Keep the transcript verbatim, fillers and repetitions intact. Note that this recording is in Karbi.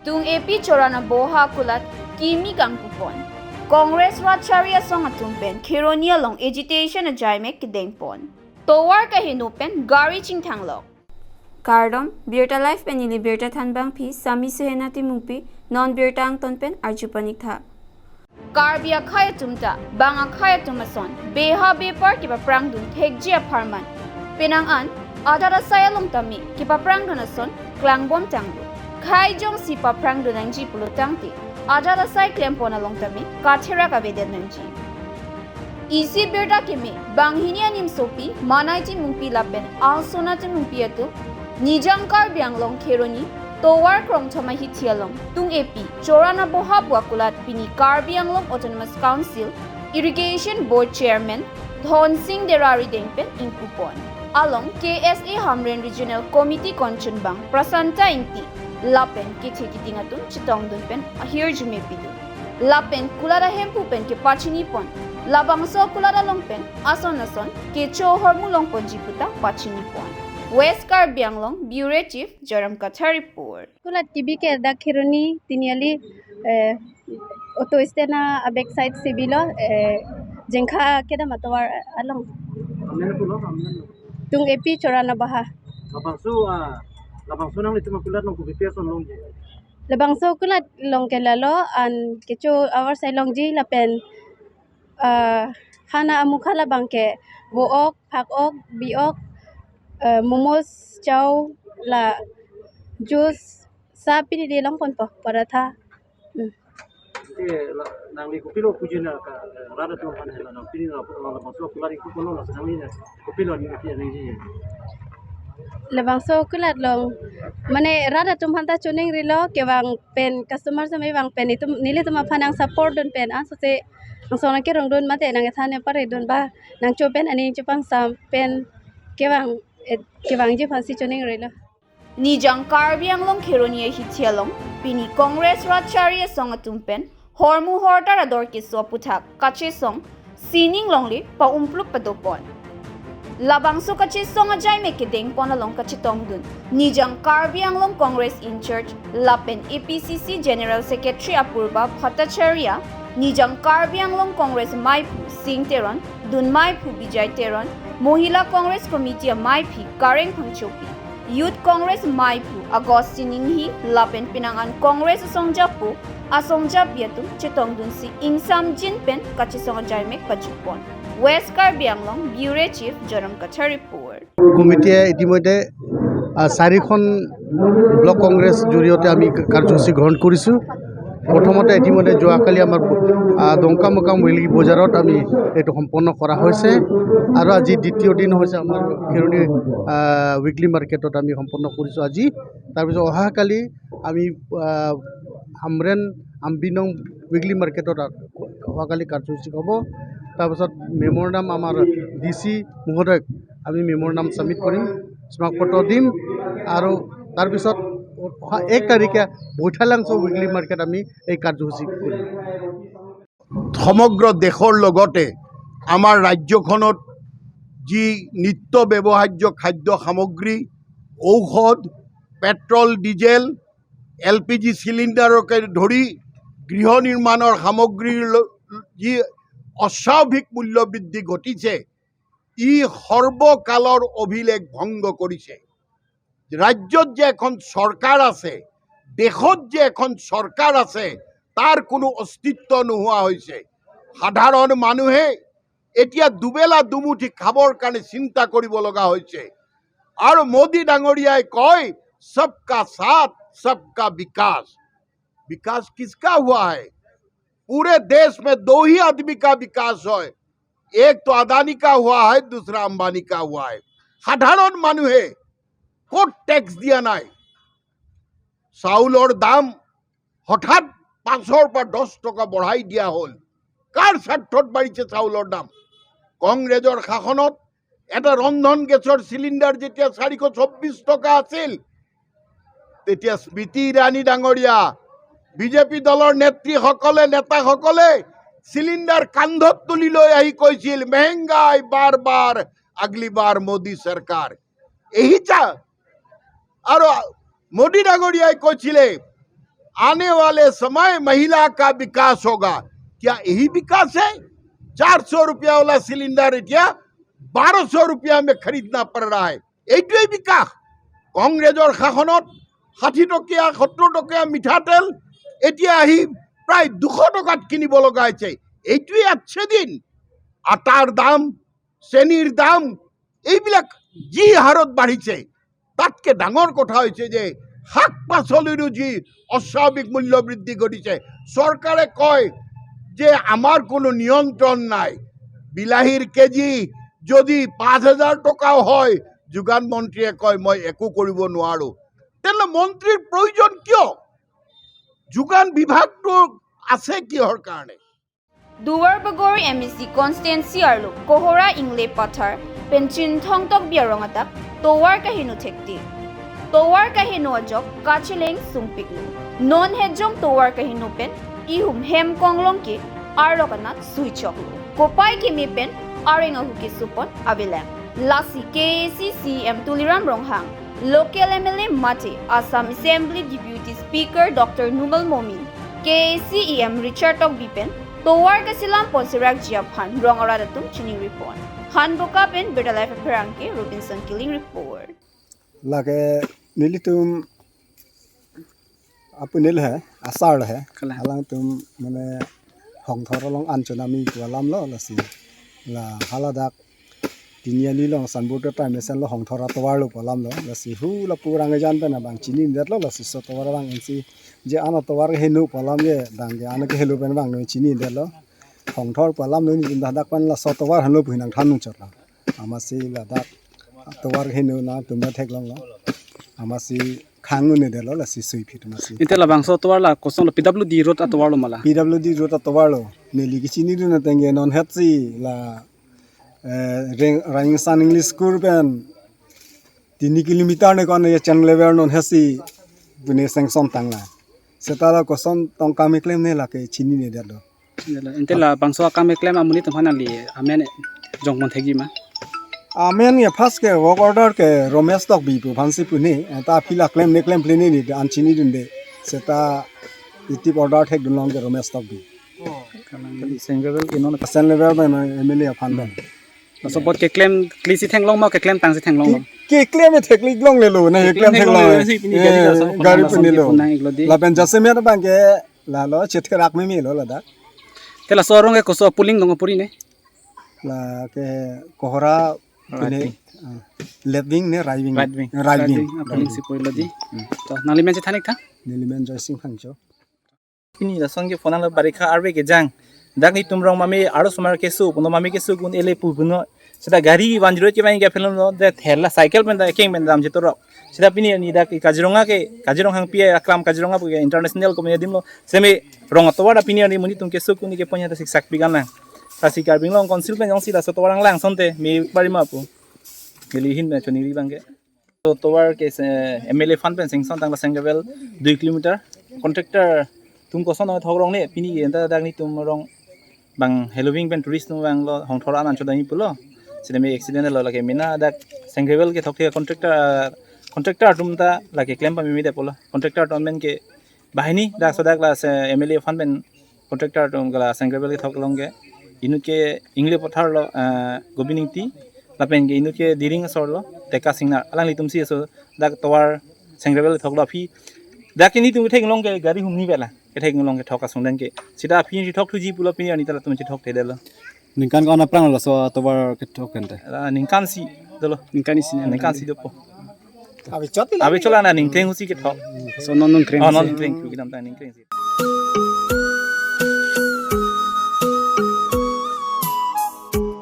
Tung epi Chorana Boha kulat kimi kangkupon. Congress rat chari asong atum pen Kheroni along agitation ajaimek kedengpon. Tovar kaheno pen gari chingthanglok. Kardom, Birta Live pen neli Birta Thanbangpi, Sami Suhena Timungpi, non birta angton pen arju panik tha. Karbi akhei atum ta bang akhei atum ason beha bepar kepaprangdun thekji apharman penang an adat asai along tame kepaprangdun ason klangbom tanglo. Khei jongsi paprangdun nangji pulo tangte adat asai klempon along tame katherak avedet nangji. Isi birta keme banghini animsopi Manai Timungpi lapen Alsona Timungpi atum Nijang Karbi Anglong Kheroni Tovar Krongthom ahithi along tung epi Chorana Boha pu akulat pini Karbi Anglong Autonomous Council Irrigation Board Chairman Dhonsing Dera arideng pen ingpupon. Along K S A Hamren Regional Committee konchunbang Prasanta Ingti lapen kethe keding atum chetongdun pen ahirjume pidun. Lapen kulat ahemphu pen kepachinipon. Labangso kulat along pen ason ason kecho ahormu longponji puta pachinipon. West Karbi Anglong Bureau Chief Joyram Kathar report. Kulat T V ke dak Kheroni Tiniali, eh, auto stand a back side si bilo, eh, Jengkha kedam atovar along. Amen pulo, amen. Tung epi Chorana Boha. Labangso, ah, labangso nanglitum akulat along kopi ason longji? Labangso kulat along ke lalo an kecho avar sai longji lapen, ah, khana amukha labang ke vo-ok, phak-ok, bi-ok, ah, momos, chow, la juice, sa pini de longponpo, paratha. Hmm. Ke la, nangli kopilo puji na ka, eh, rat atum aphan la nang pini la, la, la, labangso kulat ingkupon lo, la nangli na kopilo ni ki nangji? Labangso kulat along, mane rat atum aphan ta choningrilo, kevang pen customer sami vang pen itum, nelitum aphan nang support dun pen, ah, sose angsong nangkerongdun mate nang ethan epare dun ba nangcho pen aning chepangsam pen kevang, eh, kevangji aphansi choningrilo. Nijang Karbi Anglong Kheroni ahithi along pini Congress rat chari asong atum pen hormu hortar ador keso aputhak kachesong sining longle pa-umplup padopon. Labangso kachesong ajaimek kedengpon along kachetongdun Nijang Karbi Anglong Congress in-charge lapen A P C C General Secretary apurba Bhattacharya, Nijang Karbi Anglong Congress maiphu Sing Teron, dun maiphu Bijay Teron, Mohila Congress Committee amaiphi Kareng Phangchopi, Youth Congress maiphu Augustine Inghi lapen penang an Congress asongjapo asongjapi atum chetongdunsi ingsamjin pen kachesong ajaimek pajutpon. West Karbi Anglong Bureau Chief Joyram Kathar report. কমিটিয়ে ইতিমধ্যে, আহ, চাৰিখন ব্লক কংগ্ৰেছ জৰিয়তে আমি কাৰ্যসূচী গ্ৰহণ কৰিছোঁ। প্ৰথমতে ইতিমধ্যে যোৱাকালি আমাৰ, আহ, ডংকামুকাম ৱেইলি বজাৰত আমি এইটো সম্পন্ন কৰা হৈছে আৰু আজি দ্বিতীয় দিন হৈছে আমাৰ খেৰণি, আহ, উইকলি মাৰ্কেটত আমি সম্পন্ন কৰিছোঁ আজি। তাৰপিছত অহাকালি আমি, আহ, হামৰেণ আম্বিনং উইকলি মাৰ্কেটত অহাকালি কাৰ্যসূচী হ'ব। তাৰপিছত মেমৰেণ্ডাম আমাৰ ডি চি মহোদয়ক আমি মেমৰেণ্ডাম ছাবমিট কৰিম, স্মাৰকপত্ৰ দিম আৰু তাৰপিছত অহা এক তাৰিখে বৈঠালাংচ' উইকলি মাৰ্কেট আমি এই কাৰ্যসূচী কৰিম। সমগ্ৰ দেশৰ লগতে আমাৰ ৰাজ্যখনত যি নিত্য ব্যৱহাৰ্য খাদ্য সামগ্ৰী, ঔষধ, petrol, diesel, L P G চিলিণ্ডাৰকে ধৰি গৃহ নিৰ্মাণৰ সামগ্ৰীৰ ল-, যি অস্বাভাৱিক মূল্য বৃদ্ধি ঘটিছে, ই সৰ্বকালৰ অভিলেখ ভংগ কৰিছে। ৰাজ্যত যে এখন চৰকাৰ আছে, দেশত যে এখন চৰকাৰ আছে, তাৰ কোনো অস্তিত্ব নোহোৱা হৈছে। সাধাৰণ মানুহে এতিয়া দুবেলা দুমুঠি খাবৰ কাৰণে চিন্তা কৰিব লগা হৈছে। আৰু মোদী ডাঙৰীয়াই কয়, "সবকা সাথ, সবকা বিকাশ।" विकास किसका हुआ है? पूरे देश में दो ही आदमी का विकास है, एक तो अदानी का हुआ है, दूसरा अंबानी का हुआ है। সাধাৰণ মানুহে ক'ত টেক্স দিয়া নাই? চাউলৰ দাম হঠাৎ পাঁচৰ পৰা দহ টকা বঢ়াই দিয়া হ'ল। কাৰ স্বাৰ্থত বাঢ়িছে চাউলৰ দাম? কংগ্ৰেছৰ শাসনত এটা ৰন্ধন গেছৰ চিলিণ্ডাৰ যেতিয়া চাৰিশ চৌব্বিছ টকা আছিল, তেতিয়া স্মৃতি ইৰাণী ডাঙৰীয়া, বিজেপি দলৰ নেত্ৰীসকলে, নেতাসকলে চিলিণ্ডাৰ কান্ধত তুলি লৈ আহি কৈছিল, "মেহেংগাই বাৰ বাৰ আগলি বাৰ মোদী চৰকাৰ। এহি চা আৰু মোদী ডাঙৰীয়াই কৈছিলে, "আনে ৱালে সময় মহিলা কা বিকাশ হোগা।" কিয়া এহি বিকাশ হে? চাৰ শ ৰুপিয়া ৱালা চিলিণ্ডাৰ এতিয়া বাৰ শ ৰুপিয়া মে খৰিদনা পৰ ৰাহা হে। এইটোৱেই বিকাশ। কংগ্ৰেছৰ শাসনত ষাঠি টকীয়া, সত্তৰ টকীয়া মিঠাতেল এতিয়া আহি প্ৰায় দুশ টকাত কিনিব লগা হৈছে। এইটোৱেই আছে দিন। আটাৰ দাম, চেনিৰ দাম, এইবিলাক যি হাৰত বাঢ়িছে, তাতকে ডাঙৰ কথা হৈছে যে শাক পাচলিৰো যি অস্বাভাৱিক মূল্য বৃদ্ধি ঘটিছে। চৰকাৰে কয় যে আমাৰ কোনো নিয়ন্ত্ৰণ নাই। বিলাহীৰ কেজি যদি পাঁচ হাজাৰ টকাও হয়, যোগান মন্ত্ৰীয়ে কয়, "মই একো কৰিব নোৱাৰো।" তেনে মন্ত্ৰীৰ প্ৰয়োজন কিয়? যোগান বিভাগটো আছে কিহৰ কাৰণে? Duar Bagori M A C constituency arlo Kohora Ingle Pathar pen Chinthong Tokbi arong adak tovar kaheno thekti. Tovar kaheno ajok kacheleng sungpiklo. Non hejong tovar kaheno pen ihum hem konglong ke arlok anat suichoklo. Kopai keme pen areng ahu kesupon avelang. Lasi K A A C C E M Tuliram Ronghang, local M L A mate Assam Assembly Deputy Speaker Doctor Numal Momin, K A A C E M Richard Tokbi pen tovar kasilam pon serakji aphan rong arat atum chiningri pon. Hanboka pen Birta Live apherangke Robinson Killing report. Lake nelitum apunil he, asar he. Kalang. Alangtum mane Hongthor along an chonami pu alam lo, lasi la haladak pini arni along sanbut ta time sen lo Hongthor atovar lo pu alam lo, lasi hu lapu rang ejan pen abang chinidet lo, lasi laso tovar abang insi je an atovar heno pu alam je dang ke an kehelo pen abang no chinidet lo. Hongthor pu alam lo ni jin dak pen laso tovar heno pu hinang than nung chot lo. Amatsi ladak tovar heno na tumra theklonglo. Amatsi khang un-edet lo, lasi suiphit amatsi. Ante labangso tovar la koson lo, P W D road atovar lo ma la? P W D road atovar lo. Neli kechinidun ateng ke non hetsi la, eh, Reng-, Rangsan English School pen tini kilometer ne kon ye cheng level non hetsi pune sanction tanglo. Seta la koson tong kam keklem ne lake chininedet lo. Ante labangso akam keklem amonit atum aphan nangli amen jongpon thekji ma? Amen ke first ke work order ke Romesh Tokbi pu aphansi pune, ta aphi la klem ne klemkle ne ni an chinidunde. Seta itum order thekdunlong ke Romesh Tokbi. Kalang, Sengrevel ke non. Sengrevel pen M L A aphan pen. Laso apot keklem klisi theklong ma, keklem tangsi theklong ma? Ke, keklem thekli longlelo, na keklem keklem theklong. Theklong si pini gari, eh, laso gari pon, punelo. Pon nang iklo di. Lapen jasemet abang ke lalo chetherak meme lo ladak. Te laso arong ke koso puling dong puri ne? Lake Kohora, right wing, pine, ah, left wing ne, right wing? Right wing. Right wing. Right wing, ah, puling si puilo di. Hmm. To, nangli men chethan ik tha? Neli men Joy Sing Phangcho. Pini lason ke phone lo, barikha arve kejang. Dak netum rong mame aro osomar keso, puno mame keso kun ele pu puno. Seta gari one zero eight ke vang ke film lo, de thela cycle pen ta keng pen dam chetorok. Seta pini arni dak Kaziranga ke, Kaziranga hang pi aklam Kaziranga pu ke international komedi adim lo. Seme rong atovar ta pini arni monit atum keso kun ke pon ya ta siksak pi kan lang. Lasi Karbi Anglong Council pen jongsi laso tovar lang lang sonte me pari ma pu. Neli hin pen choningri abang ke. To tovar ke se M L A fund pen sanction tanglo Sengrevel dui kilometer. Contractor atum koson nang thok rong ne pini ke anta dak netum rong bang Halloween pen tourist atum vanglo Hongthor an an chodai pulo. Seta me accident lo lake mena dak Sengrevel kethok the contractor, contractor atum ta lake klem pameme det pulo. Contractor atum men ke banghini dak laso dak la se M L A fund pen contractor atum ke la Sengrevel kethok along ke inut ke Ingle Pathar lo, eh, Gobin Ingti, lapen ke inut ke Diring asor lo Teka Singnar, alanglitum si laso dak tovar Sengrevel kethok lo aphi. Dak ke netum theklong ke gari humni bela, ketheklong kethok asong dan ke. Seta aphi si thok thuji pulo pini arni ta latum si thok thedetlo. Ningkan ko-an aphrang laso tovar kethok ante? La ningkan isi dolo. Ningkan isi ne? Ningkan isi dopo. Ave chot la. Ave chot la, na ningkreng husi kethok. So non ningkreng. Oh, non husi. Ningkreng, kedamtang ningkreng si.